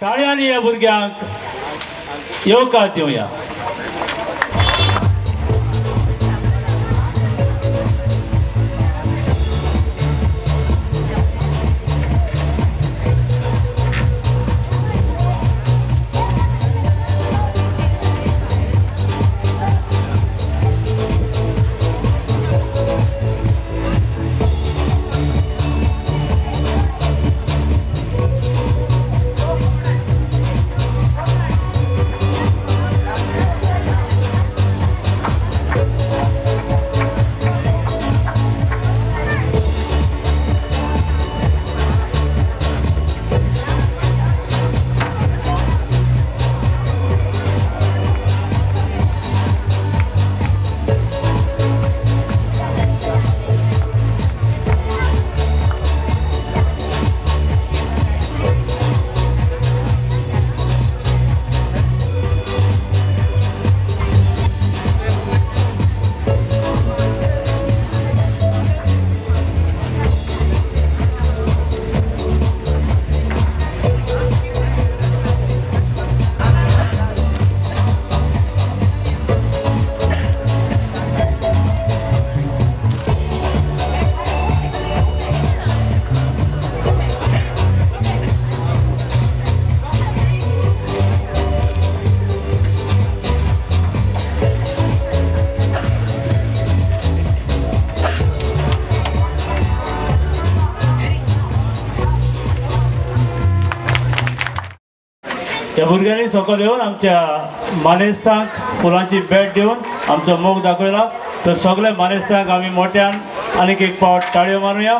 टाळयांनी ह्या भुरग्यांक येवकार दिवया. ह्या भुरग्यांनी सकयल येवन आमच्या मानेस्तांक फुलांची भेट दिवन आमचो मोग दाखयला. तर सगळे मानेस्तांक आमी मोठ्यान आनीक एक फावट टाळयो मारुया.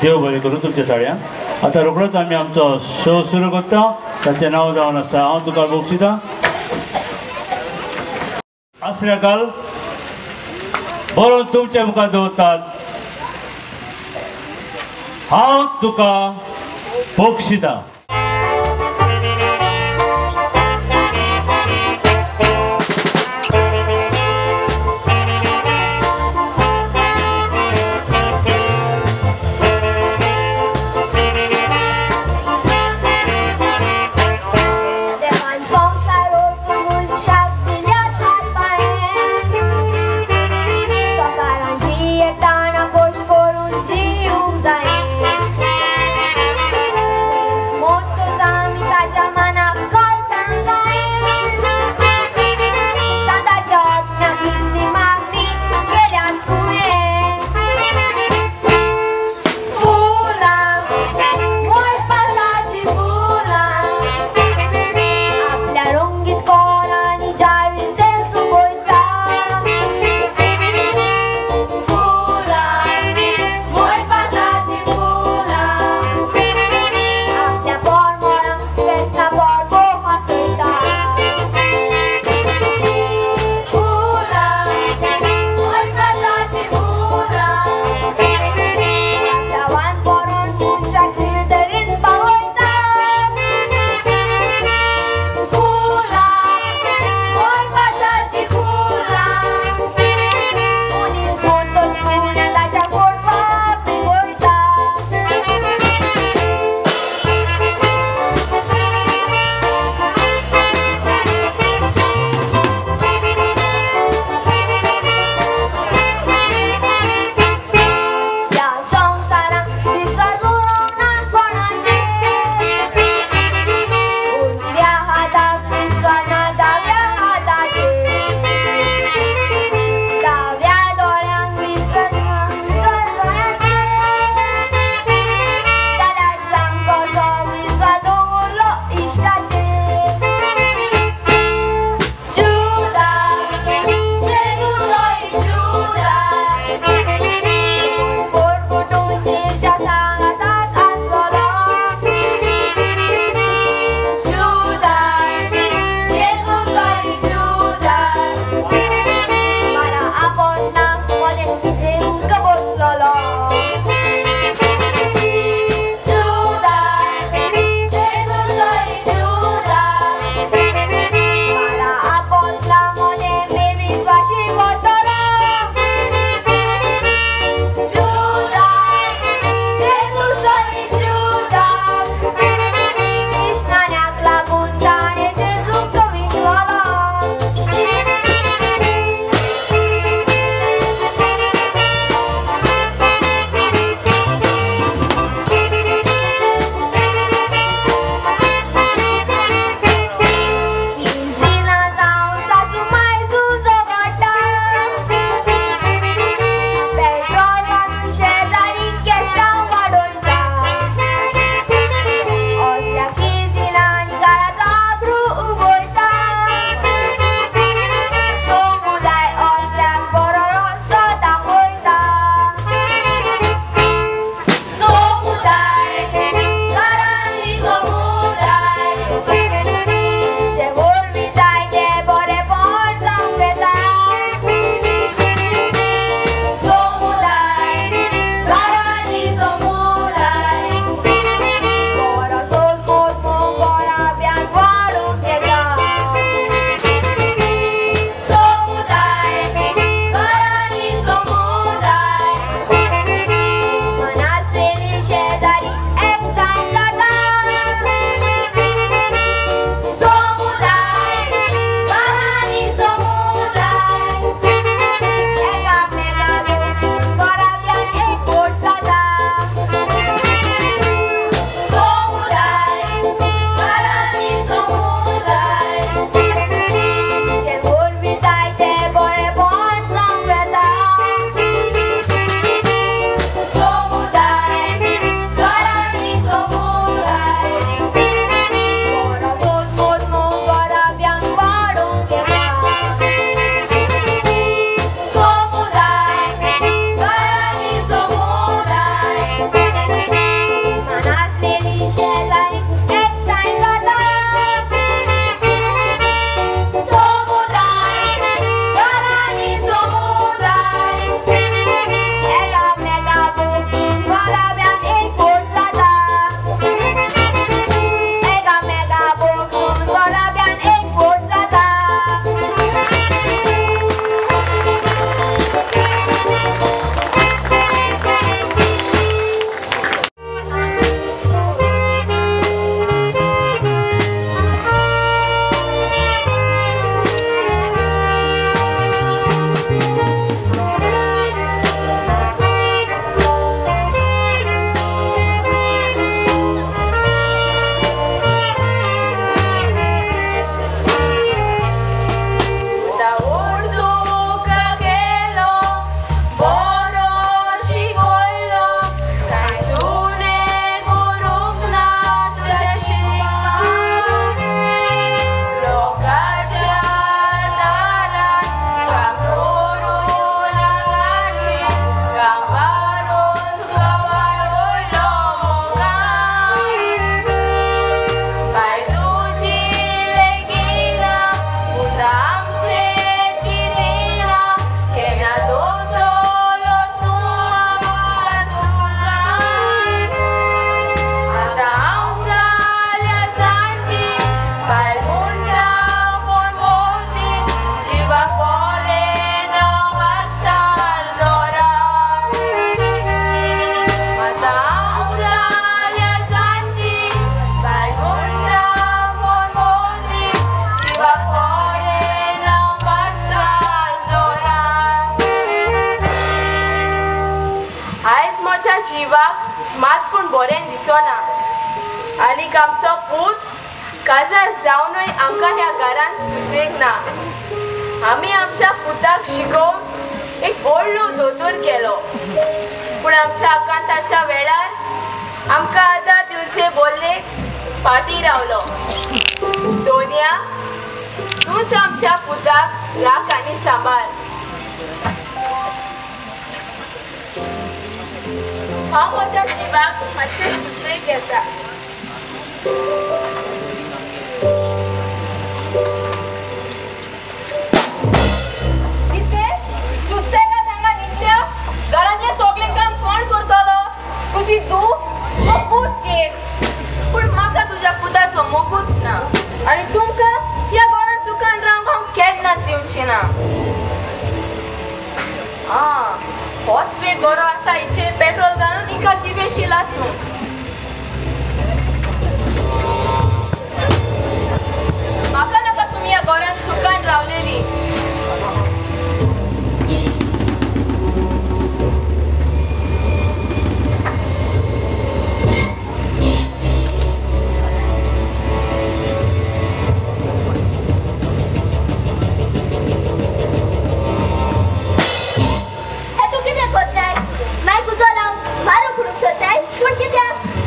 देव बरें करूं तुमच्या ताळयांक. आतां रोखडोच आमी आमचो शो सुरू करता. ताचें नांव जावन आसा हांव तुका बक्षितां. आसल्या काल बरोवन तुमच्या मुखार दवरतात हांव तुका बक्षितां. More. आमच्या जिवाक मात पूण बरें दिसना आनीक आमचो पूत काजार जावनूय आमकां ह्या घरांत सुसेग ना. आमी आमच्या पुताक शिकोवन एक व्हडलो दोतोर केलो पूण आमच्या आकांताच्या वेळार आमकां आदार दिवचे बोल्ले फाटीं रावलो. दोनया तूंच आमच्या पुताक राख आनी सांबाळ. हांव म्हज्या जिवाक मातशें सुसेग घेता. कितें सुसेगाद हांगा न्हिदल्या? घरांतलें सगळें काम कोण करतलो? तुजी धूव वो पूत घेत. पूण म्हाका तुज्या पुताचो मोगूच ना आनी तुमकां ह्या घरांत सुखान रावंक हांव केन्नाच दिवची ना. आं, होच वेळ बरो आसा हिचेर पेट्रोल घालून हिका जिवेशी लासूंक. म्हाका नाका तुमी ह्या घरांत सुखान रावलेली.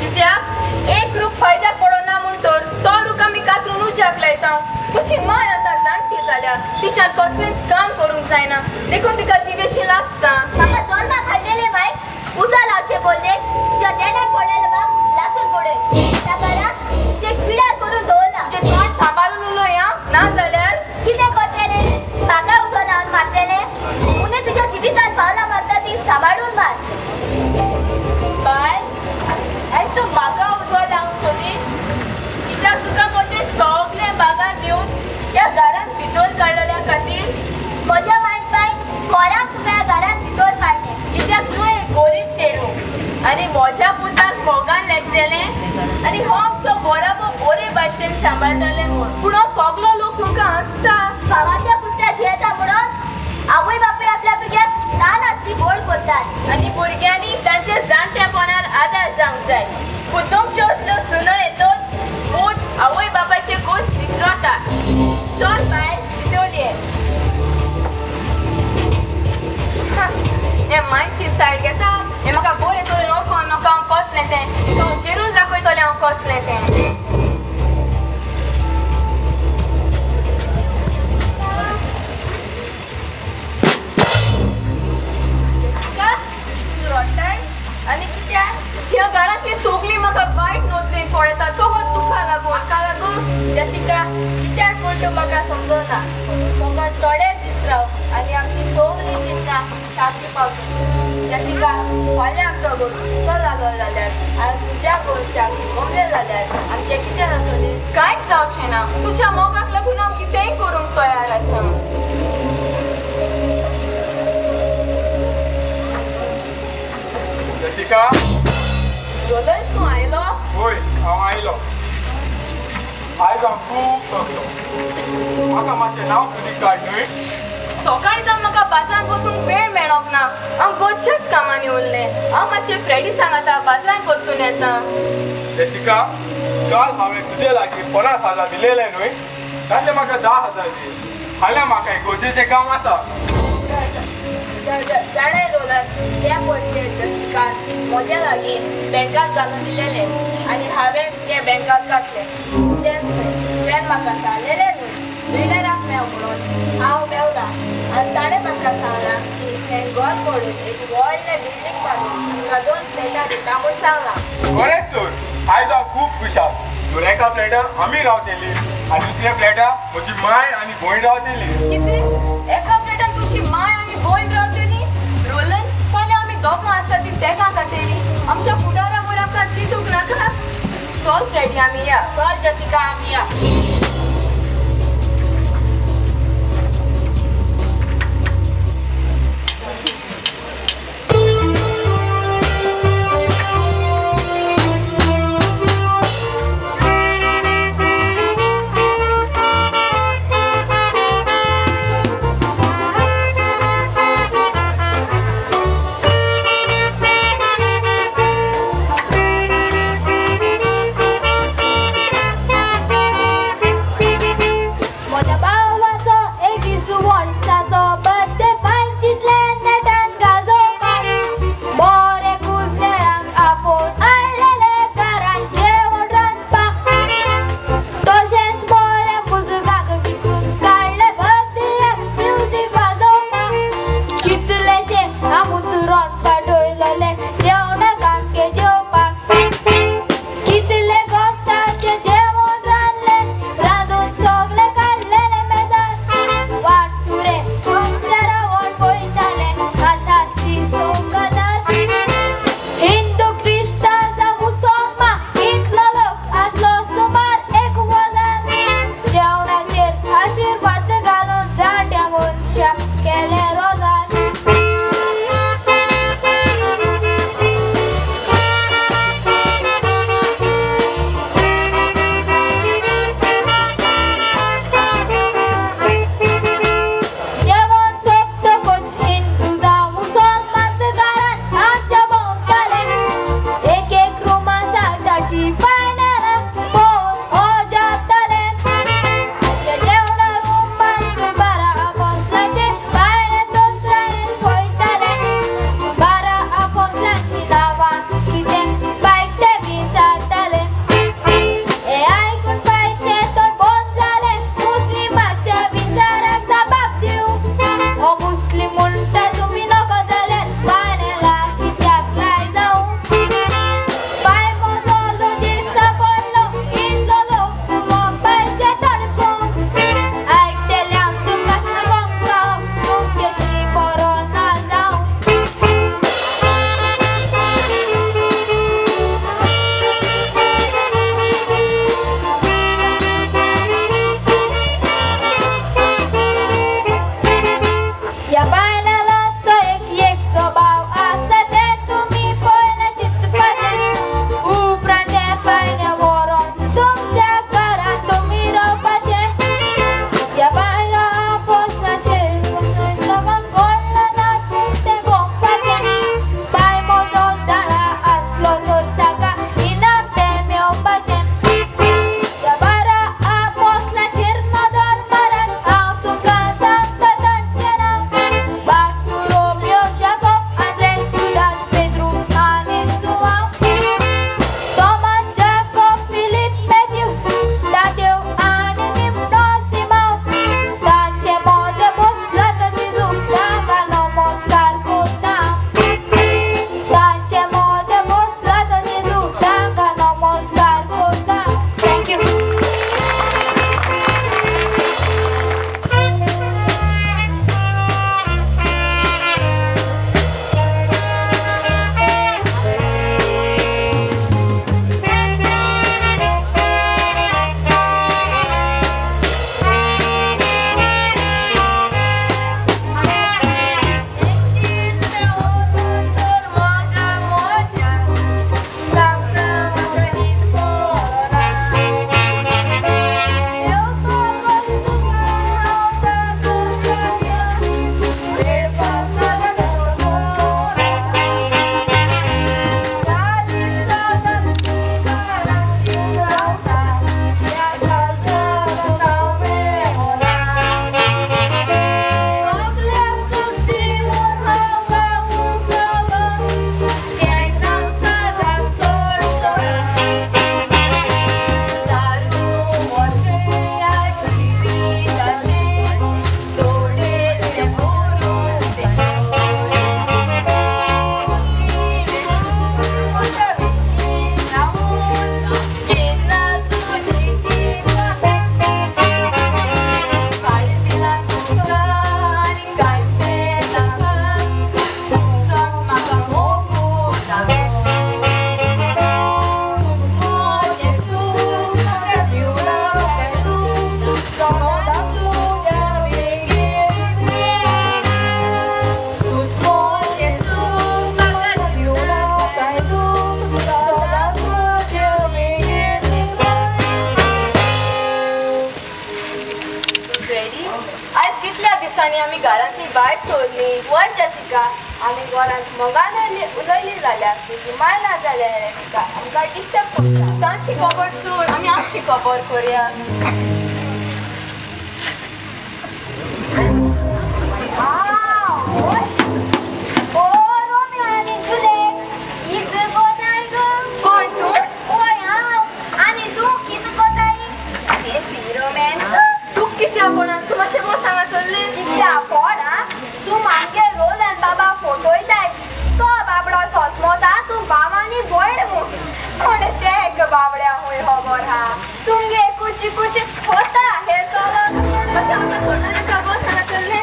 कित्याक एक रूख फायद्याक पडना म्हूण तर तो रूख आमी कातरून उज्याक लायता. तुजी माय आतां जाणटी जाल्या, तिच्यान कसलेंच काम करूंक जायना देखून तिका जिवेशी लासता. म्हाका जल्माक हाडलेले माय उजो लावचे बोल्ले तुज्या देण्याक पडलेले बाब लासून पडय. त्या घराक ते पिडार करून दवरला. तुजें तोंड सांबाळून उलय आं, ना जाल्यार कितें करतलें? म्हाका उजो लावन मारतलें? उणें तुज्या जिवितान पावलां मारता ती सांबाळून मार. बाय, आयज तूं म्हाका उजो लावंक सोदी कित्याक तुका म्हजें सगळें बागां दिवन ह्या घरांत भितर काडलेल्या खातीर? म्हज्या मायन बाय पोराक तुका ह्या घरांत भितर काडलें कित्याक तूं एक गरीब चेडूं आनी म्हज्या पुताक मोगान लेखतलें आनी हो आमचो बराबर बरे भाशेन सांबाळटलें म्हूण. पूण हो सगलो लोक तुमकां हांसता. भावाच्या कुस्त्या जियेता म्हणून आवय बापूय आपल्या भुरग्याक ल्हान आसची व्हड करतात आनी भुरग्यांनी तांच्या जाणटेपणार आदार जावंक जाय. पूण तुमच्यो असल्यो सुनो येतोच पूत आवय बापायचे गोश्ट विसरता. चल बाय, भितर ये. हे मायची सायड घेता. हे म्हाका बरें तरेन वळखोन नाका हांव कसलें तें. हांव जेरूच दाखयतलें हांव कसलें तें. तूं रडटाय आनी कित्याक? ह्या घरांतली सगळीं म्हाका वायट नदरेन पळयता फकत तुका लागून. म्हाका लागून जेसिका कित्याक म्हूण तूं म्हाका समजना. फकत थोडे दीस राव आनी आमची सगळीं चिंता शांती पावतली. जेसिका, फाल्यां आमचो घोव सुटो लागलो जाल्यार आनी तुज्या घरच्याक गमलें जाल्यार आमचें कितें जातलें? कांयच जावचें ना. तुज्या मोगाक लागून हांव कितेंय करूंक तयार आसा. जेसिका, रोलन तूं आयलो? वय, हांव आयलो. आयज हांव खूब थकलो. म्हाका मातशें नांव तुजी काड न्हय. सकाळीं तर म्हाका बाजारांत वचूंक वेळ मेळोंक ना. हांव गोदच्याच कामांनी उरलें. हांव मातशें फ्रेडी सांगता बाजारांत वचून येता. जेसिका, काल हांवें तुजे लागीं 50,000 दिलेले न्हय, तातले म्हाका 10,000 दी. फाल्यां म्हाका एक गरजेचें काम आसा. जाणें रोलन, ते पयशे जेसिकान म्हज्या लागीं बँकांत घालून दिलेले आनी हांवें ते बँकांत घातले. तेंच न्हय, तुवें म्हाका सांगलेलें न्हय बिल्डराक मेव म्हणून. हांव मेवला आनी ताणें म्हाका सांगलां की हें घर पडून एक व्हडलें बिल्डींग बांदून तुका 2 फ्लॅटां दिता म्हूण सांगलां. बरेंच तर, आयज हांव खूब खुशाल. तर एका फ्लॅटार आमी रावतली आनी दुसऱ्या फ्लॅटार म्हजी माय आनी भयण रावतली. कितें? एका फ्लॅटान तुजी माय आनी भयण रावतली? रोलन, फाल्यां आमी दोगां आसा ती तेगां जातली. आमच्या फुडारा वयर आमकां चिंतूंक नाका. चल फ्रेडी, आमी या. चल जेसिका, आमी या. वायट सोडली. वय जॅसिका, आमी घरांत मोगान उलयली जाल्यार तुजी माय ना जाल्यार तिका आमकां डिस्टर्ब करता. तूं तांची खबर सोड, आमी आमची खबर करया. तूं मातशें बस हांगा सरलें. कित्या फोड आ तूं मागे रोलन बाबा फोटोयताय तो बाबडो सोसमोता तूं बाबांनी भयण म्हूण. पूण ते एक बाबड्या हुंय खबर हा तुमगे कुची कुची होता हें चलत. अशें आमकां सोडना नाका, बस हांगा सरलें.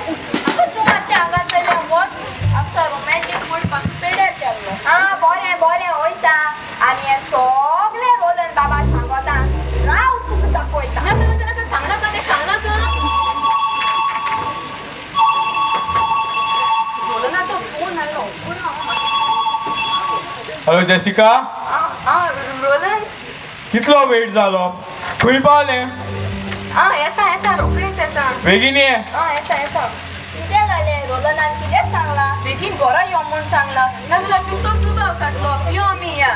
आगो तूं मातशें हांगा सरलें वच, आमचो रोमॅन्टीक मूड मातसो पेड्यार केल्लो. आं बरें बरें वयता आनी हें सगळें रोलन बाबा सांगता. राव तुका दाखयता. नाका नाका नाका, सांगनाका तें, सांगनाका. रोलनाचो फोन आयलो. हॅलो जेसिका. रोलन, कितलो वेट जालो? खंय पावलें? आं येता येता, रोखडीच येता. बेगीन ये. आं येता येता. कितें जालें? रोलनान कितें सांगलां? बेगीन घरा यो म्हूण सांगलां, नाजाल्यार पिस्तोल दुबाव खातलो. यो आमी या.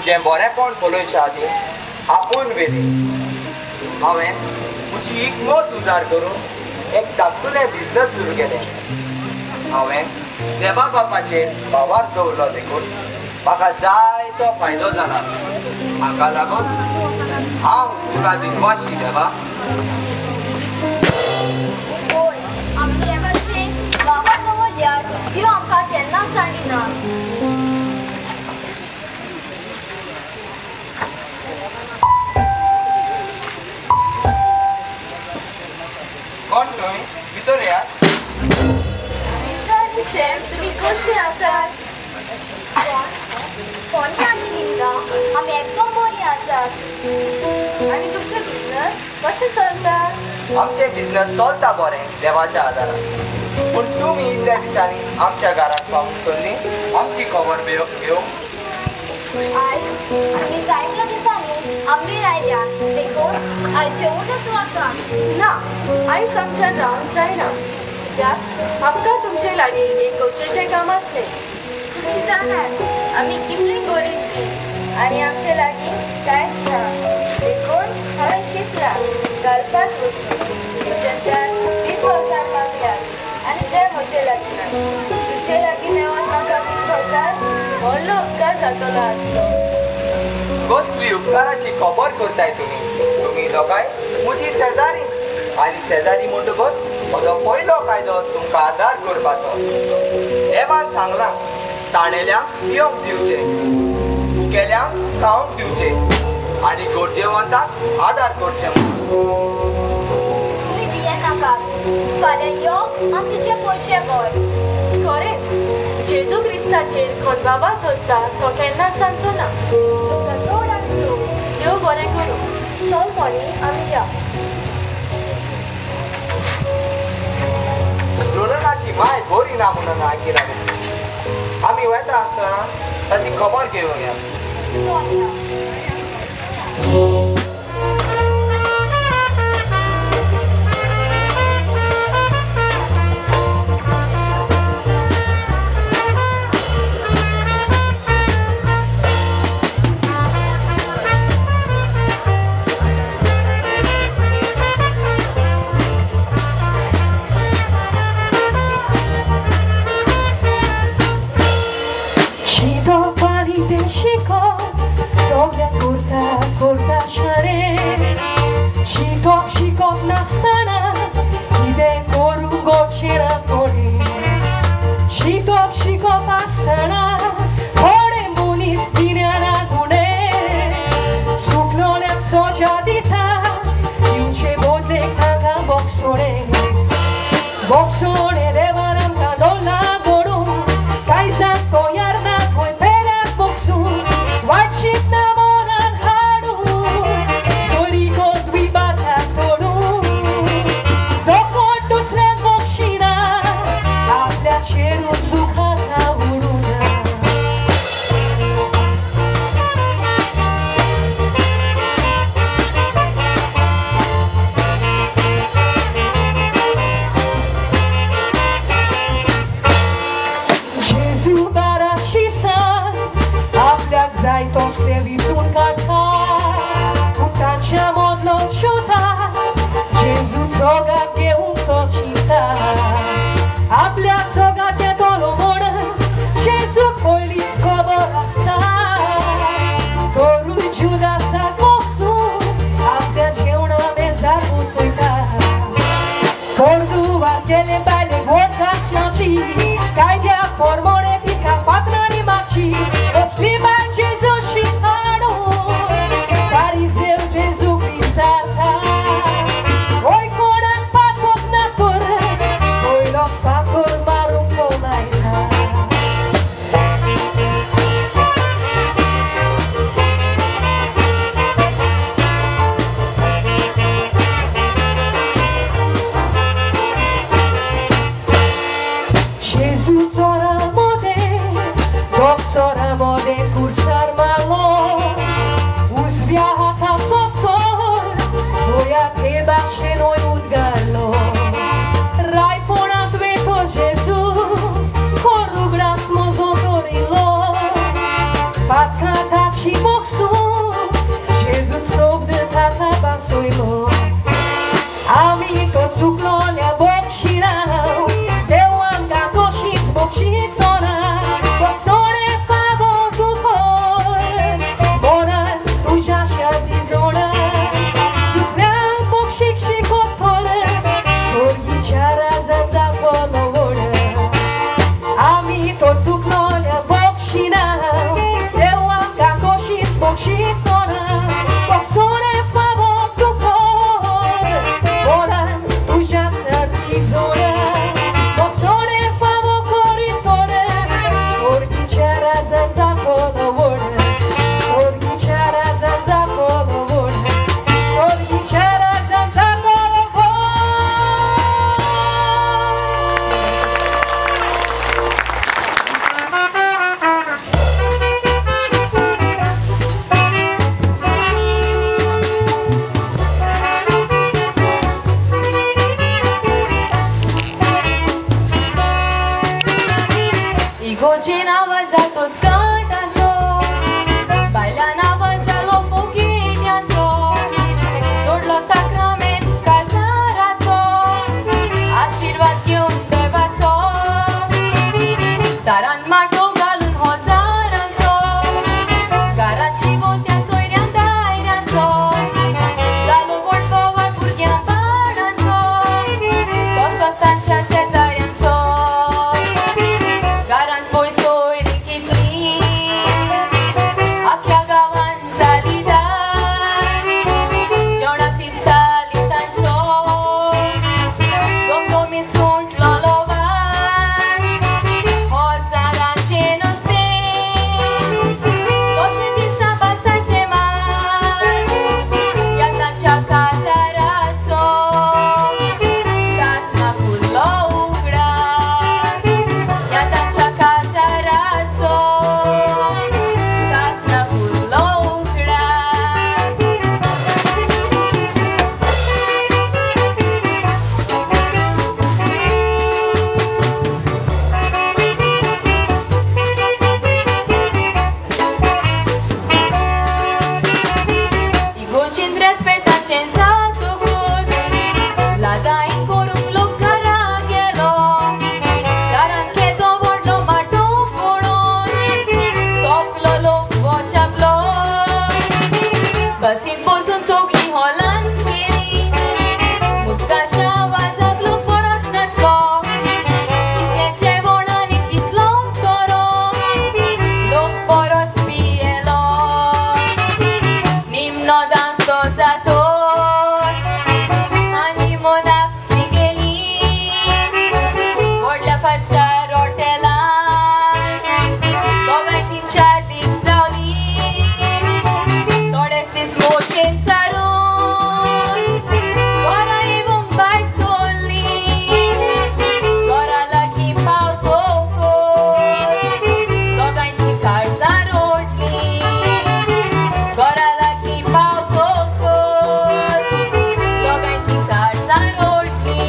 तुवें बरेंपण पळयच्या आदीं आपोवन व्हेली. हांवें म्हजी एक मत उजार करून एक धाकटुलें बिजनस सुरू केलें. हांवें देवा बापाचेर भावार्थ दवरलो देखून म्हाका जायतो फायदो जाला. हाका लागून हांव तुका दिनवाशी देवा. होय, आमी देवाचेर भावार्थ दवरल्यार देव आमकां केन्नाच सांडिना. कोण तुमी? भितर येयात. सॅम, तुमी कशी आसात? कोणी आमी न्हिदना, आमी एकदम बरी आसात. आनी तुमचें बिजनस कशें चलता? आमचें बिजनस चलता बरें देवाच्या आदारान. पूण तुमी इतल्या दिसांनी आमच्या घरांत पावूंक सोदली आमची खबर घेवंक. आयज आमी जायत्या दिसांनी आमगेर आयल्या देखून आयज जेवूनच वचा. ना, आयज आमच्यान रावंक जायना. कित्याक आमकां तुमचे लागीं एक गरजेचें काम आसलें. तुमी जाणात आमी कितली गरीब ती आनी आमचे लागीं कांयच ना. देखून हांवें चिंतलां गल्फात वचूं. एजंटान 20,000 मागल्यात आनी ते म्हजे लागीं ना. तुजे लागीं मेळोन म्हाका 20,000 व्हडलो उपकार जातलो आसलो. कसली उपकाराची खबर करताय तुमी? तुमी दोगांय म्हजी शेजारी आनी शेजारी म्हणटकच म्हजो पयलो कायदो तुमकां आदार करपाचो. देवान सांगलां ताणेल्यांक पिवंक दिवचें, फुकेल्यांक खावंक दिवचें आनी गरजेवंताक आदार करचें म्हूण. तुमी भियेनाकात, फाल्यां यो आनी तुजे पयशे व्हर. खरेंच जेजू क्रिस्ताचेर कोण बाबा दवरता तो केन्ना सांगचो ना. तुमकां चड आनी चड देव बरें करूं. चल कोणी, आमी या. रोलनाची माय बरी ना म्हणून आयकिला. आमी वता आसतना ताची खबर घेवन या. शिकप नासतना कितें करूंक गोडशें कोणें. शिकप शिकप आसतना थोडे मनीस गिन्याना गुणे सुकलोल्याक सोजा दिता दिवचे बदलेक हांगा बोगसोणें. बोगसोणें देवान आमकां दवरला घडून कांय जाण तयार ना थंय पेल्याक बोगसून वाट चिंतना मनान हाडून चोरी कोण बाता तोडून जकोट दुसऱ्यांक बक्षिना आपल्याचेरूच दुखाता उडून. जेजू बाराशिसान आपल्याक जाय तसलें विचून काडटा पूण ताच्या मदलो जुदास जेजू जोगाक घेवंक तो चिंता. आपल्या जोगाक येतलो म्हूण जेजू पयलींच खबर आसता. तरूय जुदासाक वचून आपल्या जेवणा मेजार बसयता. कोर्दुवार गेले बायलेक व्हड घासनाची कायद्या पोरमोणे तिका फातरांनी मारची. असली बायल जेजूशी हाडून फारिजेव जेजूक विचारता होय कोणाक पातक ना तर पयलो फातर मारूंक तो लायता. जेजू चोरा मोदें दोग चोरा मोदें कुर्सार मारलो उजव्या हाताचो चोर गोंया ते भाशेन होय उदगारलो. रायपणांत वेतो जेजू कोरुगडास म्हजो दवरिल्लो पातकां ताची बोगसून जेजून शब्द ताका बासयलो. आमी तो चुकलोल्या बोगशिना देवान का तशीच बोगशी चिंतचोना बोगसोणे फावो तुकोर मोरान तुज्या सारकी जोड्या बोगसोणे फावो कोरी तोरे सोर्गीच्या राजान जातलो व्हड सोर्गीच्या राजान जातलो व्हड सोर्गीच्या राजान जातलो व्हड. इगोचे नांव जातो स्कर्टाचो बायलां नांव जालो फुगिट्यांचो जोडलो साक्रामेंत काजाराचो आशिर्वाद घेवन देवाचो दारान माटो घालून हजारांचो घरांत शिवोत्या सोयऱ्यां दायऱ्यांचो जालो व्हड बोवाळ भुरग्यां बाळांचो कसलोच तांच्या शेजाऱ्यांचो घरांत पय सोयरी कितली आख्या गांवान जाली दार जेवणा फिस्ताली तांचो गोमगोमीत सुंटलोलो वार हजारांचें नुस्तें कशें दिसा पासाचें मार ह्या तांच्या काजाराचो सासना फुल्लो उगडास ह्या तांच्या काजाराचो सासना फुल्लो उगडास. इगोचीन रेस्पेताचें जातकूच लादाईन करूंक लोक घरा गेलो दारान केदो व्हडलो माटो पळोवन सोगलो लोक वचापलो बसीन बसून सगळीं हॉलान गेलीं मुस्काच्या आवाजाक लोक बरोच नाचलो कितलें जेवण आनी कितलो सोरो लोक बरोच पियेलो निमणो डांस तो जातोच आनी मनाक ती गेली व्हडल्या फायव स्टार हॉटेलान दोगांय 3-4 दीस रावली थोडेच दीस मोशेन सारून घरा येवंक बायक सोडली घरा लागीं पावतकच दोगांयची काळजां रोडली घरा लागीं पावतकच दोगांयची काळजां रोडली.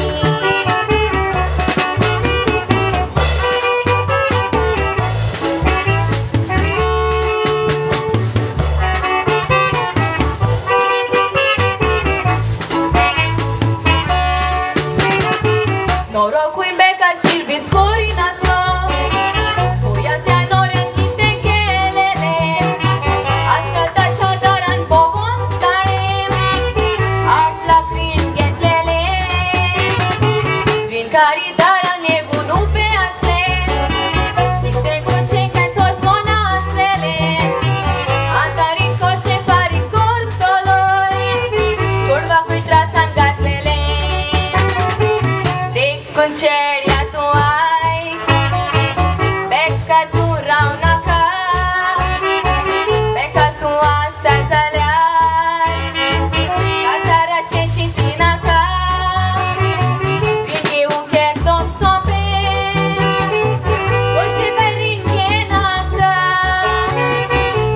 नवरो खूंय बेकार सिर्वीस करिनासलो खंय त्या नवऱ्यान कितें केलेलें आच्छा ताच्या दारान भोंवोन ताणें 8 लाख रीण घेतलेलें रीणकारी दारान येवन उबें आसलें कितें करचें कांय सोजमनासलेलें आतां रीण कशें फारीक करतलोय चेडवाकूय त्रासान घातलेलें देखून चेड्या तूं आयक बेकार तूं राव नाका बेकार तूं आसा जाल्यार काजाराचें चिंतिनाका रीण घेवंक एकदम सोंपें खंयचे भायर रीण घेनाका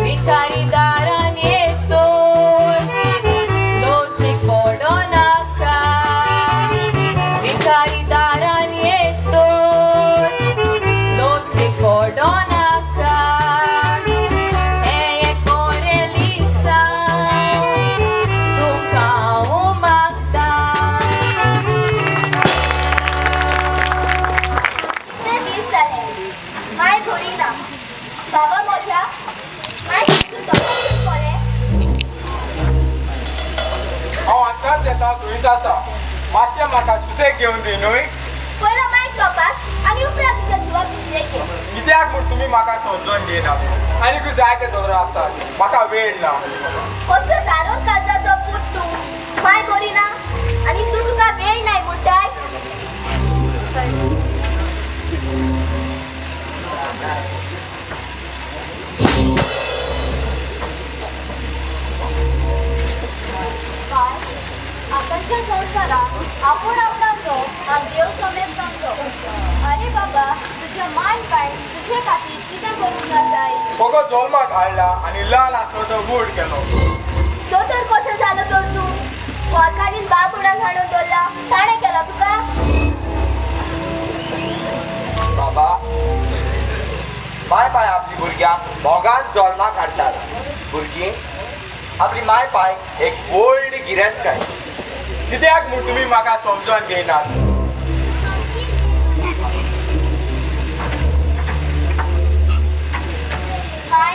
रीणकारी दारान येतोच लोचीक पडो नाका रीणकारी दारान येतोच लोचीक पडो नाका. हें एक बरें लिसांव तुमकां हांव मागतां. कितले दीस जाले माय बरी ना बाबा म्हज्या माय तूं तपासून पळय. हांव आतांच येता थंयच आसा मातशें म्हाका सुसेग घेवन दी न्हय. पयलो मायक तपास आनी उपरांत तुमच्या जिवाक सुसेग घे. कित्याक म्हूण तुमी म्हाका समजून घेयना? आनीकूय जायते दोतोर आसात, म्हाका वेळ ना. कसलो दारोन काळजाचो पूत तूं, माय बरी ना आनी तूं तुका वेळ नाय म्हणटाय. बाय, आतांच्या संवसारात आपूण आपणाचो आनी देव समेस्तांचो. अरे बाबा, तुज्या मायन पायन तुजे खातीर कितें करूंक ना जाय? फकत जल्माक हाडला आनी ल्हान आसलो तो व्हड केलो. दोतोर कसो जालो तर तूं? गोरकारीन बाब म्हणून हाडून दवरला, ताणें केलो तुका? बाबा, माय पाय आपली भुरग्यांक मोगान जल्माक हाडटात. भुरगीं आपली माय पाय एक व्हड गिरेस्तकाय. कित्याक म्हूण तुमी म्हाका समजून घेयनात? माय,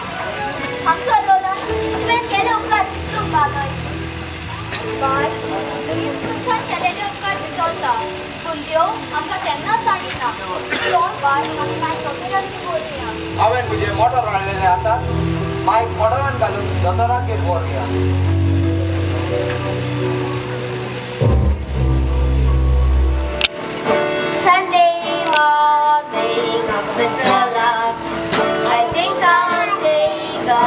आमचो दोला तुवें केले उपकार दिसूंक पावलोय. बाय, मनीस मनशान केलेले उपकार दिसता, पूण देव आमकां केन्नाच सांडिना. तो बाय, आमी माय दोतोराची व्हरुया. हांवें म्हजें मोटर हाडलेलें आसा, मायक मोटरान घालून दोतोरागेर व्हरुया. Sunday morning up in the dark, I think I'll take a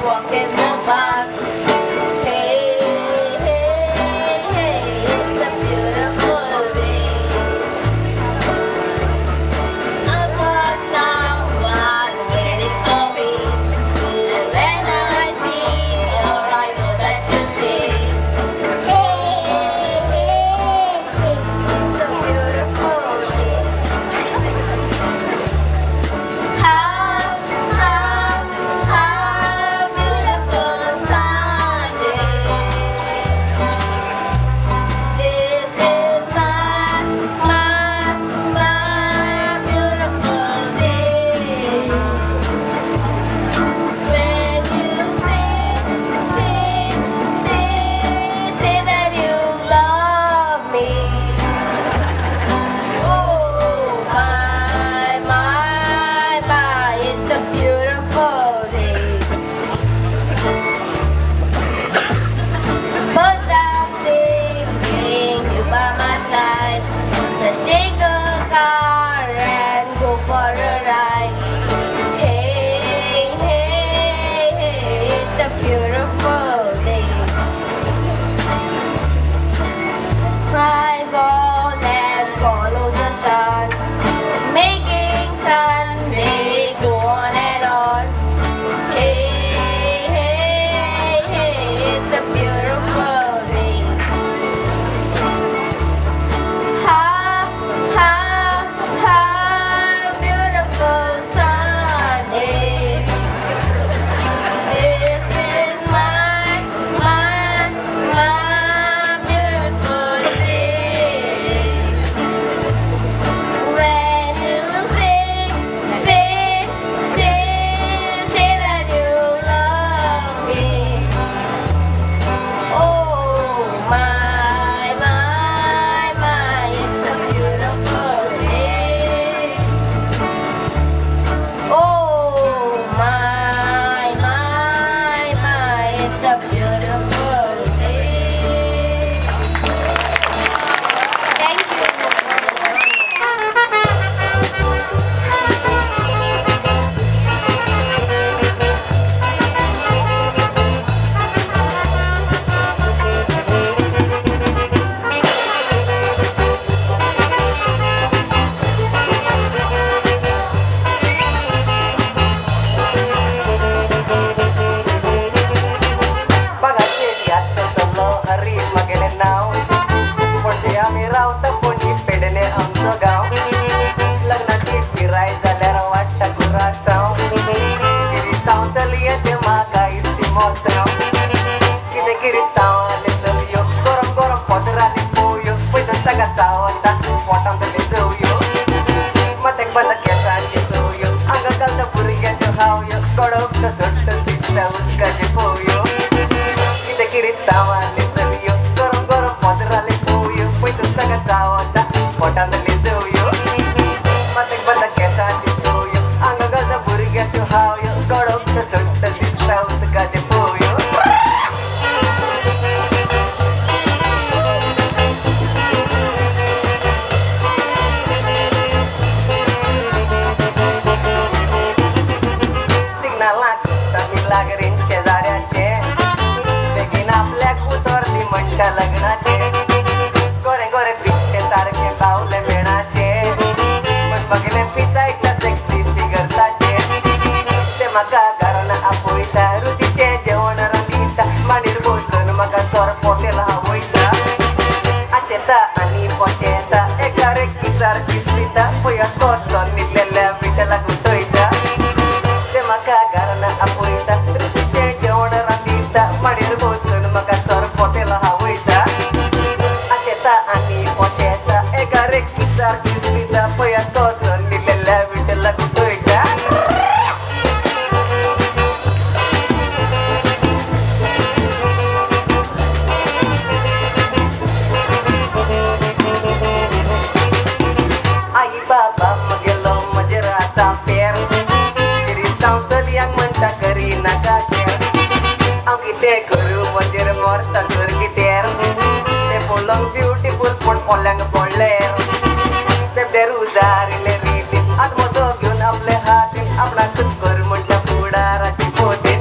walk in the park. Hey, hey, hey, it's a beautiful day. I've got someone waiting for me, and when I see her, I know that she'll say, hey, hey, hey, it's a beautiful day. How beautiful Sunday. This is my, my, my beautiful day. When you say, say, say, say that you love me. Oh, my, my, my, it's a beautiful day. But I'm singing you by my side. Let's take a car and go for a ride. Hey, hey, hey, it's a beautiful day. Drive on and follow the sun, making Sunday go on and on. Hey, hey, hey, it's a beautiful day. Ha, ha, ha, beautiful Sunday. This is my, my, my beautiful day. When you say, say, say, say that you love me. Oh, my, my, my, it's a beautiful day. Oh, my, my, my, it's a beautiful day. Thank you. बागाचेर आसतलो हरी म्हगेलें नांव, पणजे आमी रावता पणजी पेडणे आमचो गांव. लग्नाची पिराय जाल्यार वाडटा कुरासांव, किरिस्तांव चलयेचें म्हाका इस्ती मोसांव. कितें किरिस्तांवाले चलयो, गरम गरम पदरांनी पोवयो, पयता ताका चावता पोटांत चवयो, माथ्याक बांदता केंसांची चवयो, आंगाक घालता भुरग्यांच्यो हावयो, गडप सोडटा दिसता उदकाच्यो पोवयो. कितें किरिस्तांवाले चलयो, गरम गरम पदराले पोवयो, पयता ताका चावता पोटांत चवयो, माथ्याक बांदता केंसांची तांकां लग्नाचे गोरे गोरे पिट्टे सारके बावले मेणाचे पण बगले पिसायता सेक्सी फिगर ताचे ते म्हाका घरान आपयता रुचीचें जेवण रांदिता मांडीर बसून म्हाका सोर पोतेल हावयता आशेता आनी पोशेता एका रेकी सारकी दिता पळयात कसो न्हिदलेल्या विठ्ठलाक उठयता ते म्हाका घरान आपयता रुचीचें जेवण रांदिता मांडीर बसून म्हाका सोर पोतेल हावयता आशेता आनी पोशेता एका रेकी सारकी दिता पळयात कसो न्हिदलेल्या विठ्ठलाक उठयता. आई बाबा मगेलो म्हजेर आसा फेर किरिस्तांव चलयांक म्हणटा करी नाका केर हांव कितें करूं म्हजेर मरता तर कितेर ते पळोवंक ब्युटिफूल पूण पोल्यांक पडलेर ते रुजारिले रितीन आत म्हजो घेवन आपले हातीन आपणाकूच कर म्हणटा फुडाराची पोतीन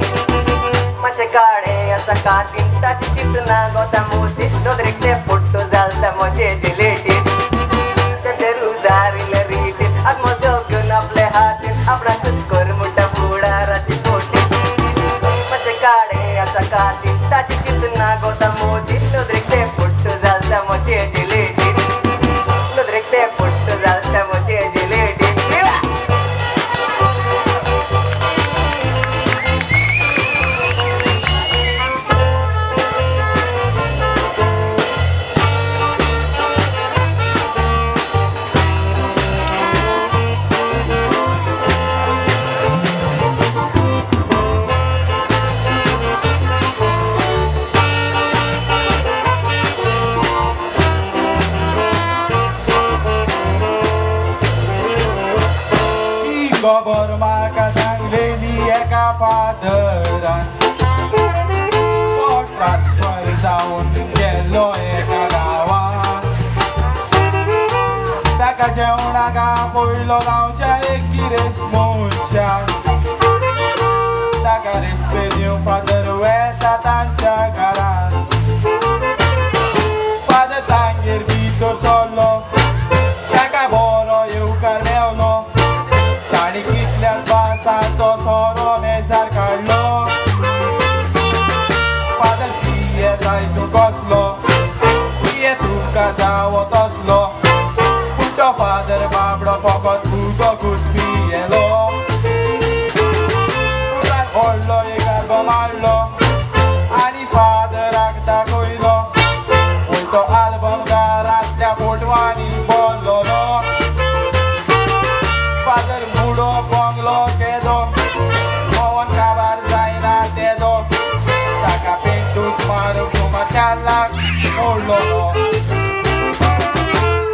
मातशें काळे आसा कातीन ताची चिंतना गोता मोतीन नदरेक ते फोटो जालता म्हजे जिलेटीन ते रुजारिले रितीन आत म्हजो घेवन आपले हातीन आपणाकूच कर म्हणटा फुडाराची पोतीन मातशें काळे आसा कातीन ताची चिंतना गोता मोतीन नदरेक ते फोटो जालता म्हजे जिलेटीन नदरेक ते फोटो जालता म्हजे जिलेटीन. खबर म्हाका सांगलेली एका फादरान तो ट्रान्सफर जावन गेल्लो एका गांवान ताका जेवणाक आपयलो गांवच्या एक गिरेस्त मनशान ताका रेस्पेद दिवंक फादर वेता तांच्या घरान फादर तांगेर भितर सरलो ताका बरो येवकार मेवलो ताणी कितल्याच बासांचो सोरो मेजार काडलो फादर पियेताय तूं कसलो पिये तुमकां जावो तसलो पूण तो फादर बाबडो फकत उदकूच पियेलो उपरांत व्हडलो एक आल्बम हाडलो आनी फादराक दाखयलो पूण तो आल्बम घरांतल्या फोटवांनी भरलोलो फादर मुडो बंगलो केदो पवन काबार जायना तेदो ताका पेंटूच मारूंक सुमार 4 लाख मोडलोलो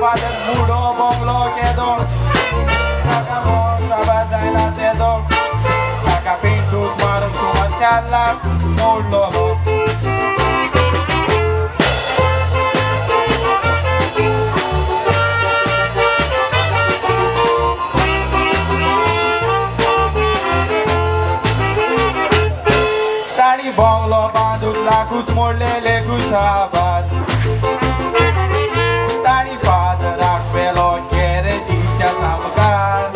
फादर मुडो बंगलो केदो ताका पवन काबार जायना तेदो ताका पेंटूच मारूंक सुमार 4 लाख मोडलोलो. ताणी बंगलो बांदूंक लाखूच मोडलेले कुशाबाद ताणी फादराक व्हेलो गॅरेजीच्या सामकार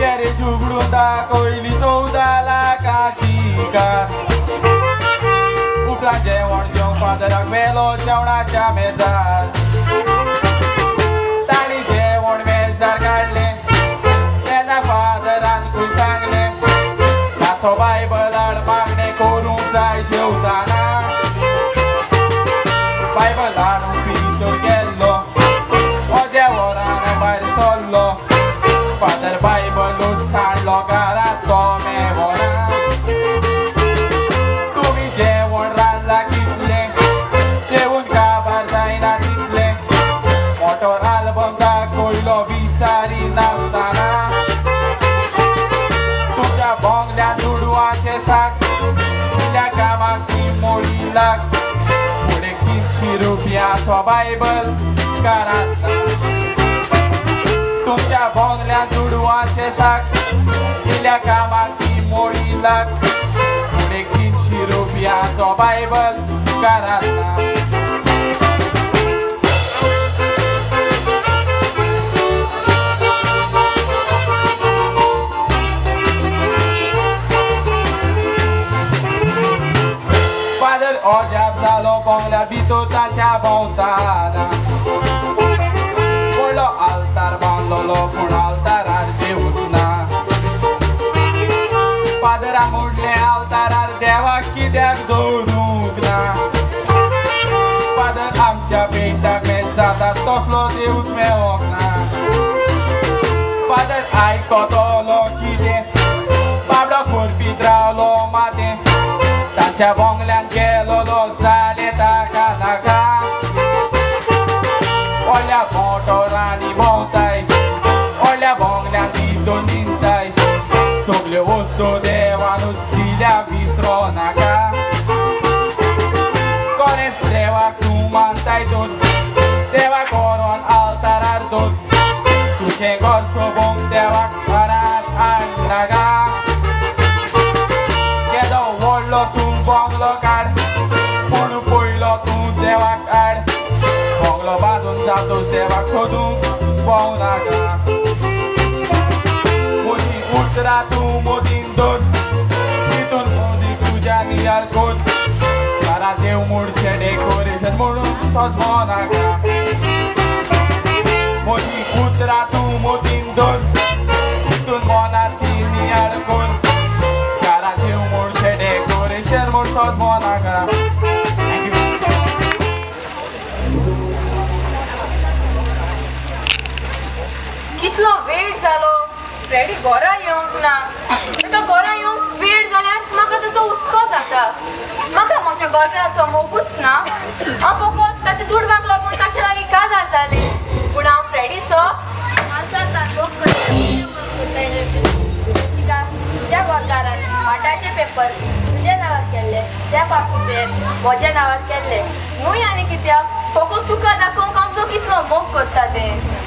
गॅरेज उगडून दाखयली 14 लाखाची कार उपरांत जेवण जेवण फादराक व्हेलो जेवणाच्या मेजार ताणी जेवण मेजार काडलें तेन्ना फादरान खूब सांगलें मातसो बायबल हाड मागणें करूंक जाय जेवताना बायबल हाडूंक भितर गेल्लो अर्द्या वरान भायर सरलो फादर बायबलूच सांडलो घरांत तो मेवना तुमी जेवण रांदलां कितलें जेवून काबार जायना तितलें मोटोर आल्बम दाखयलो विचारी नासतना तुमच्या बंगल्यान दुडवांचे साक त्या कामाक ती मोडी लाख फुडें 300 रुपयाचो बायबल घरांत तुमच्या बंगल्यान दुडवांचे साक इल्या कामाक ती मोडी लाख फुडें 300 रुपयाचो बायबल मुखारात ना. फादर अजाप जालो बंगल्या भितर ताच्या भोंवताना, व्हडलो आल्तार बांदलोलो पूण आल्तारार देवूच ना. फादराक म्हणलें आल्तारार देवाक कित्याक दवरूंक ना? फादर आमच्या पेंटाक मॅच जाता तसलो देवूच मेळोंक ना. फादर आयकतलो कितें, बाबडो खोरपीत रावलो मातें, ताच्या बंगल्यान गेलोलो जालें ताका नाका. व्हडल्या मोटरांनी भोंवताय, व्हडल्या बंगल्यान भितर न्हिदताय, सगल्यो वस्तू देवानूच दिल्या विसरो नाका. कोणेच देवाक तूं मानताय तर देवाक व्हरोन आल्तारार दवर, तुजें घर सोबोवंक देवाक घरांत हाड नाका. केदो व्हडलो तूं बंगलो काड, पूण पयलो तूं देवाक हाड, बंगलो बांदून जातो देवाक सोदूंक भोंव नाका. मोदी उतरां तूं मोदीन दवर, तितून मोदी तुज्या नियाळ कर, घरांत देव मोडचें डेकोरेशन म्हणून सजमो नाका. मोदी उतरां तूं मोदीन दवर, तितून मनांत ती नियाळ कर, घरांत देव मोडचें डेकोरेशन म्हूण सजमो नाका. कितलो वेळ जालो फ्रेडी घरा येवंक ना. ताका घरा येवंक वेळ जाल्यार म्हाका ताचो हुस्को जाता. म्हाका म्हज्या घरकाराचो मोगूच ना. हांव फकत ताच्या दुडवांक लागून ताचे लागीं काजार जालें, पूण हांव फ्रेडीचो मोग करता. तुज्या घरकारान वाटाचे पेपर तुज्या नांवार केल्ले, त्या पासून ते म्हज्या नांवार केल्ले न्हय. आनी कित्याक फकत तुका दाखोवंक हांव जो कितलो मोग करता तें.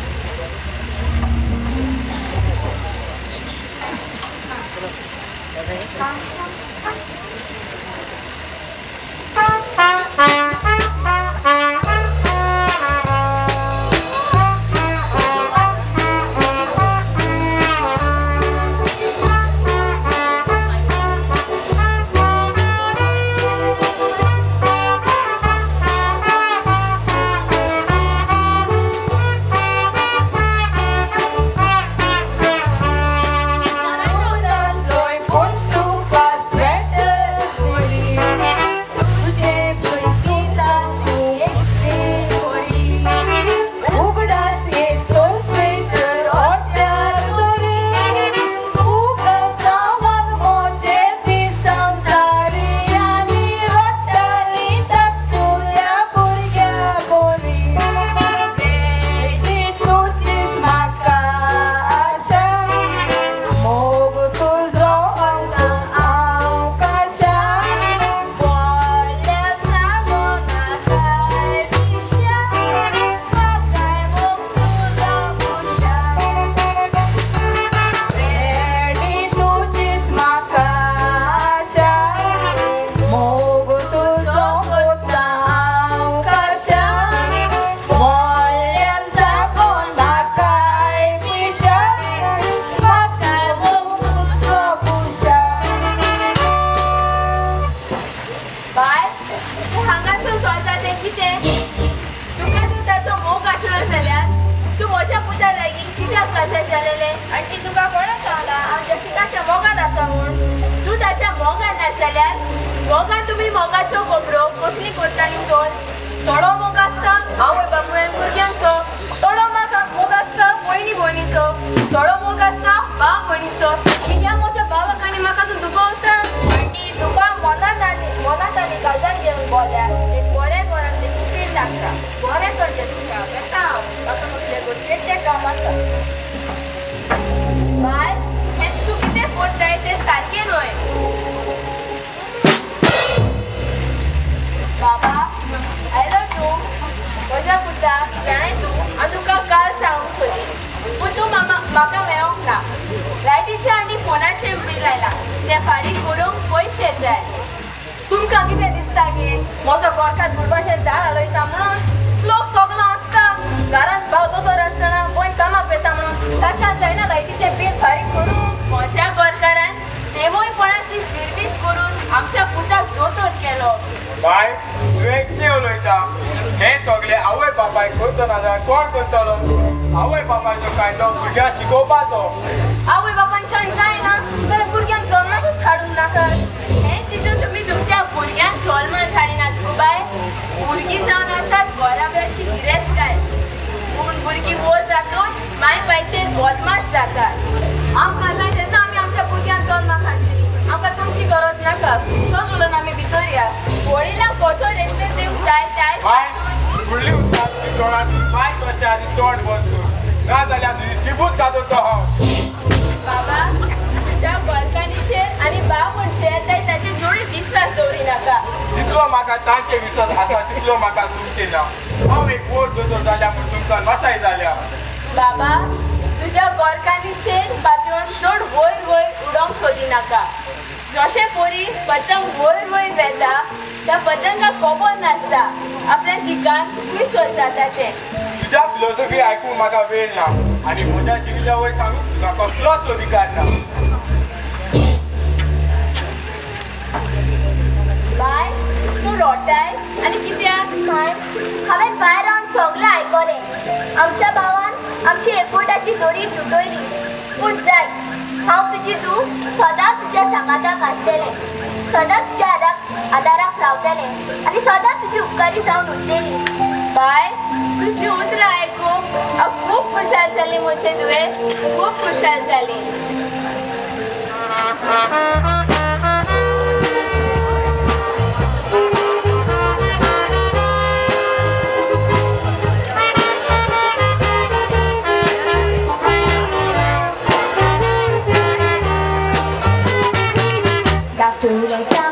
बाय, हें तूं कितें करताय तें सारकें न्हय. बाबा, I love you. म्हज्या पुता, जाणाय तूं, हांव तुका काल सांगूंक सोदी, पूण तूं म्हाका मेळोंक ना. लायटीचें आनी फोनाचें बील आयलां, तें फारीक करूंक पयशे जाय. तुमकां कितें दिसता? दिसता गे म्हजो गोरकार दुर्भाशेन झाड हालयता म्हणून लोक सगळो आसता घरांत भाव दोतोर आसतना गोंय कामाक वेता म्हणून ताच्यान जायना लायटीचें बील फारीक करूं. म्हज्या गोरकारान देवयपणाची सिर्वीस करून आमच्या पुताक दोतोर केलो. बाय तुवें कितें उलयता? हें सगळें आवय बापायक करचो ना जाल्यार कोण करतलो? आवय बापायचो कायदो भुरग्यांक शिकोवपाचो. आवय बापायच्यान जायना जाल्यार भुरग्यांक जल्माकूच हाडूंक नाका. हें चिंतून तुमी तुमच्या भुरग्यांक जल्माक हाडिनात बाय. भुरगीं जावन आसात घराब्याची गिरेस्तकाय, पूण भुरगीं व्हड जातूच माय पायचेर बदमाश जातात. आमकां जाय तेन्ना आमी आमच्या भुरग्यांक जल्माक हाडटलीं. आमकां तुमची गरज नाका. चल उलोवन आमी भितर या. वडिलांक कसो रेस्पेद दिवंक जाय त्याय फुडली उतरां तुजी तोंडान माय करच्या आदी तोंड बंद कर, ना जाल्यार तुजी जिबूच कातरतो हांव. बाबा तुज्या गोरकानीचेर आनी भाव म्हण शेताय ताचे जोडी विस्वास दवरी नाका. जितलो म्हाका तांचे विश्वास आसा तितलो म्हाका तुमचे ना. हांव एक व्हड दोतोर जाल्या म्हूण तुमकां नसाय जाल्या. बाबा तुज्या गोरकानीचेर पातयेवन चड वयर वयर उडोवंक सोदी नाका. जशें परी पतंग वयर वयर वेता त्या पतंगाक खबर नासता आपल्या दिकान खुयसर जाता तें. तुज्या फिलॉसॉफी आयकूंक म्हाका वेळ ना आनी म्हज्या जिविता वयर सांगूंक तुका कसलोच अधिकार ना. बाय तूं रोटाय आनी कित्याक? माय हांवें भायर रावन सगळें आयकलें. आमच्या भावान आमची एकवटाची दोरी तुटयली, पूण जाय हांव तुजी तूं सदां तुज्या सांगाताक आसतलें, सदां तुज्या आदाराक रावतलें आनी सदां तुजी उपकारी जावन उरतली. बाय तुजी उतरां आयकूंक हांव खूब खुशाल जाली. म्हजे धुवे खूब खुशाल जाली. Mesa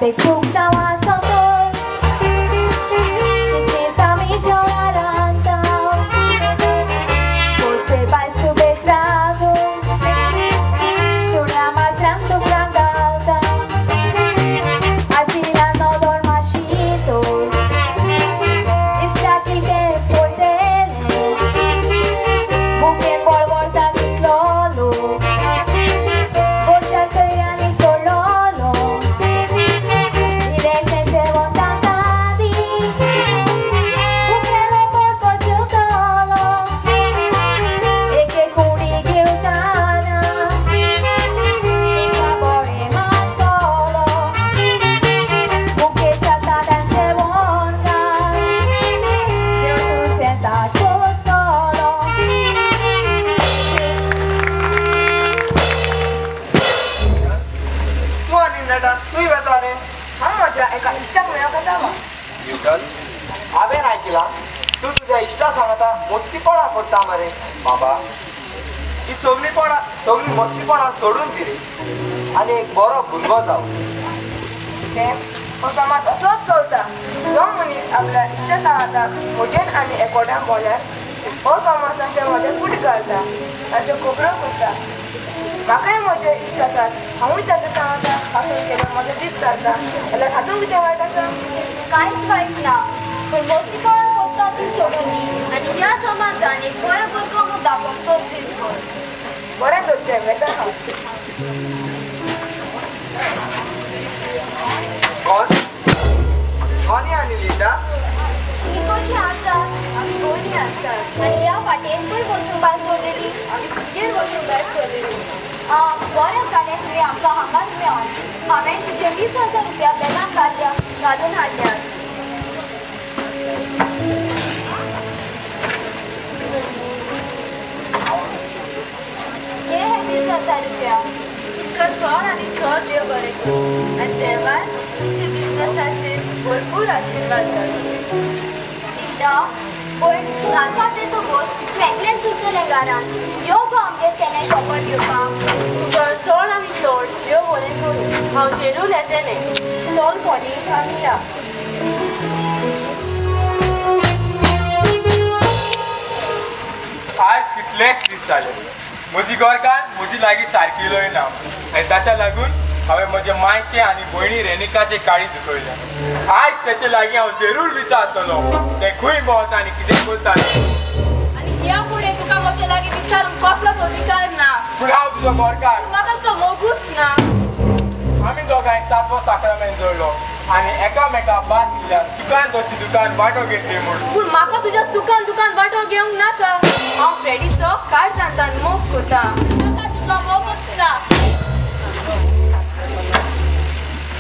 ते खूब सावासो बाबा ही सगळीपणा सगळी मस्तीपणा सोडून दिली आनी एक बरो भुरगो जाव. हो समाज असोच चलता. जो मनीस आपल्या इच्छा सांगता म्हजेन आनी एकोड्यान बोल्यार हो समाज तांच्या मदें फूट घालता, तांच्यो खबरो करता. म्हाकाय म्हजे इश्ट आसात, हांवूय तांकां सांगता हांसून केल्यार म्हजे दीस सरता जाल्यार हातूंत कितें वायट आसा? कांयच वायट ना, पूण मस्तीपणा करता ती सोडून दी आनी ह्या समाजान एक बरो भुरगो म्हूण दाखोवंक तजवीज कर. बरें तर तें वेता हांव. कोनी आनी लिंडा तुमी कशी आसात? आमी बरी आसात. आनी ह्या वाटेन खंय वचूंक भायर सरलेली? आमी तुमगेर वचूंक भायर सरलेली. बरें जालें तुवें आमकां हांगाच मेळोन. हांवें तुजे 20,000 रुपया बॅगान घालल्या घालून हाडल्यात. हे हे 20,000 रुपया. तुमकां चड आनी चड देव बरें करूं आनी देवान तुमच्या बिजनसाचेर भरपूर आशिर्वाद घालूं. लिंडा, पूण घालपाक तें तूं गोस तूं एकलेंच उरतलें घरांत. यो गो आमगेर केन्नाय खबर घेवपाक. तुमकां चड आनी चड देव बरें करूं. हांव जेरूल येतलें. चल कोनी आमी या. आज कितलेच दीस जाले म्हजी गोरकार म्हजी लागीं सारकी ना आनी ताच्या लागून हांवें म्हज्या मायचें आनी भयणी रेनिकाचें काळी दुखयलें. आयज तेचे लागीं हांव जरूर विचारतलो तें खंय भोंवता आनी कितें करता. आनी ह्या फुडें तुका म्हजे लागीं विचारूंक कसलोच अधिकार ना. पूण हांव तुजो गोरकार. म्हाका ताचो मोगूच ना. आमी दोगांय सातवो साक्रामेंत जोडलो आनी एकामेका भास दिल्या सुखान तशी दुकान वांटो घेतली म्हूण. पूण म्हाका तुज्या सुखान दुकान वांटो घेवंक नाका. हांव फ्रेडीचो काळजांतान मोग करता. म्हाका तुजो मोगूच ना.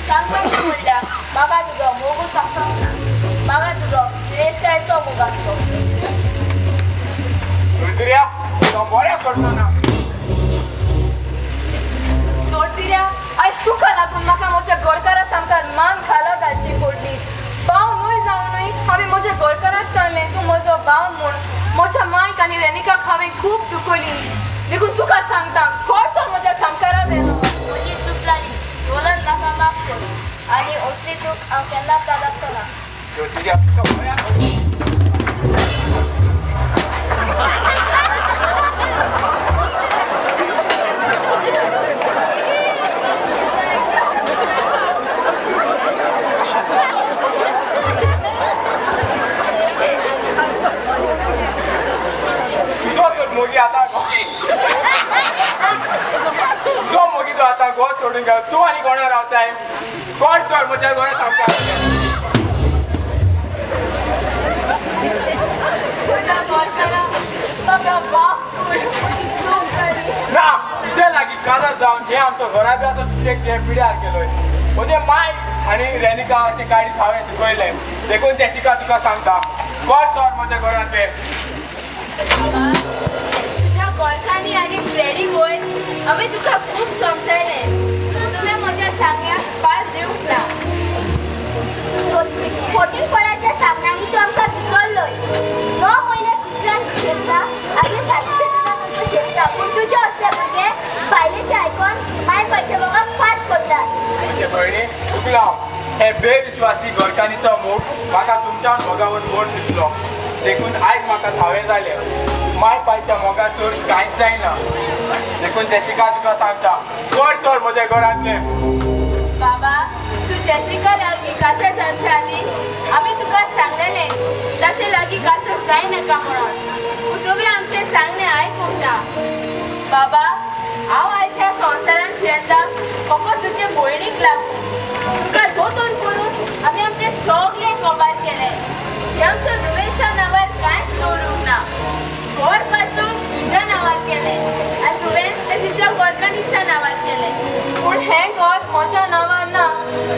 सांगपाची म्हणल्यार म्हाका तुजो मोगूच आसूंक ना. म्हाका तुजो गिरेस्तकायेचो मोग आसलो. तो बऱ्या करतो ना. तोडतिऱ्या, आयज तुका लागून म्हाका म्हज्या गोरकारा सामकार मान खाला घालची पडली. भाव न्हय जावनूय हांवें म्हज्या गोरकाराक सांगलें तूं म्हजो भाव म्हूण. म्हज्या मायक आनी रेनिकाक हांवें खूब दुखयली. देखून तुका सांगता कोणचो म्हज्या सामकारा वेलो. म्हजी चूक जाली. रोलन म्हाका माफ कर आनी असली चूक हांव केन्नाच जागचो ना. मोगी आतां जो मोगी तो आतां गोर सोडून गेलो. तूं आनी कोणा रावताय? कोण चड म्हज्या गोरा सामकार. ना तुजे लागीं काजार जावन हे आमचो घराब्याचो सुशेग तुवें पिड्यार केलोय. म्हजे माय आनी रेनिकाचे काळीज हांवें दुखयलें. देखून जेसिका तुका सांगता कोण चड म्हज्या घरांत तें. तुज्या गोरखांनी आनी फ्रेडी बॉय हांवें तुका खूब समजायलें. तुवें म्हज्या सांगण्याक पाल दिवंक ना. फोटींगपणाच्या सांगण्यांनी तूं आमकां विसरलोय. 9 म्हयने दुसऱ्यान शेपता आपले सारकें तुका शेपता, पूण तुजे असले भुरगे बायलेचें आयकोन माय पायच्या मोगाक फाट करतात. म्हजे भयणी चुकलां हांव. हे बेविश्वासी घरकान्नीचो मोग म्हाका तुमच्यान मोगावन व्हड दिसलो. देखून आयज म्हाका थावें जालें माय पायच्या मोगासर कांयच जायना. देखून जेसिका तुका सांगता, चड चड म्हज्या घरांतलें. बाबा, तूं जेसिका लागीं काजार जावचे आदीं आमी तुका सांगलेलें ताचे लागीं काजार जायनाका म्हणून, पूण तुवें आमचें सांगणें आयकूंक ना. बाबा, हांव आयज ह्या संवसारांत जियेता फकत तुजे भयणीक लागून. तुका दोतोर करून आमी आमचें सगळें कबार केलें. आमच्या धुवेच्या नांवार कांयच दवरूंक ना. घर पासून तुज्या नांवार केलें आनी तुवें तें तुज्या घरकान्नीच्या नांवार केलें. पूण हें घर म्हज्या नांवार ना,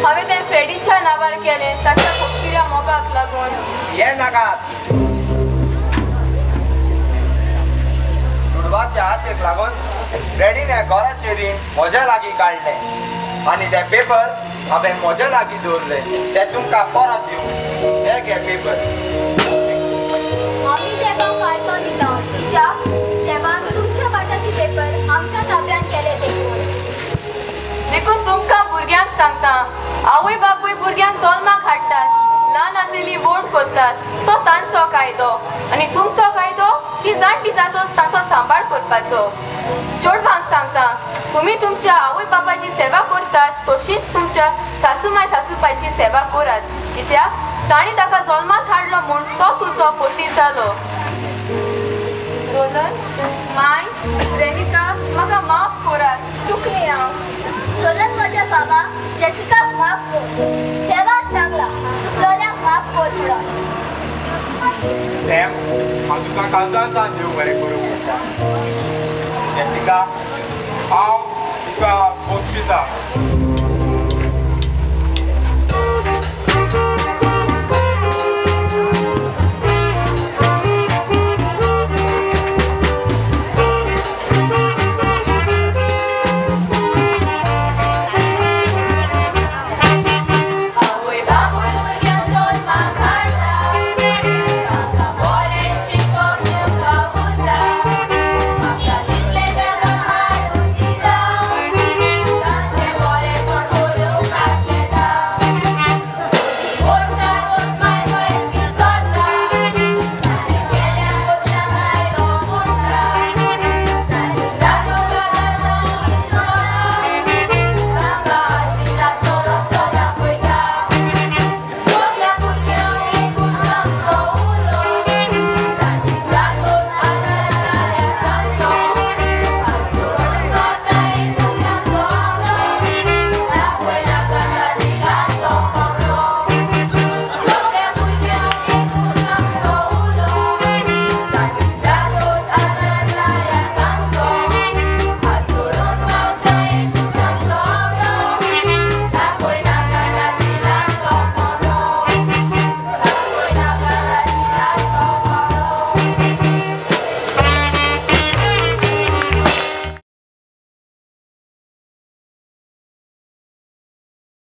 हांवें तें फ्रेडीच्या नांवार केलें ताच्या फक्तिऱ्या मोगाक लागून. हे नाकात दुडवाचे आशेक लागून फ्रेडीन ह्या घराचें रीण म्हज्या लागीं काडलें आनी ते पेपर हांवें म्हज्या लागीं दवरले ते तुमकां परत दिवं. हे घे पेपर. आमी देवाक कारतो दिता कित्याक देवान तुमच्या वाट्याचे पेपर आमच्या ताब्यांत केले. देखून देखून तुमकां भुरग्यांक सांगता, आवय बापूय भुरग्यांक जल्माक हाडटात, ल्हान आसलेली व्हड करतात, तो तांचो कायदो आनी तुमचो कायदो की जाणटी जातोच तांचो सांबाळ करपाचो. चेडवांक सांगता, तुमी तुमच्या आवय बापायची सेवा करतात तशीच तुमच्या सासूमाय सासूबायची सेवा करात, कित्याक तांणी ताका जल्माक हाडलो म्हूण तो तुजो पती जालो. रोलन, माय, रेनिका, म्हाका माफ करात, चुकली हांव. रोलन म्हज्या बाबा जेसिकाक माफ कर. देवान सांगला चुकलोल्यांक माफ कर म्हणून. सॅम, हांव तुका काळजान सावन देव बरें करूं म्हणटा. जेसिका, हांव तुका बक्षिता.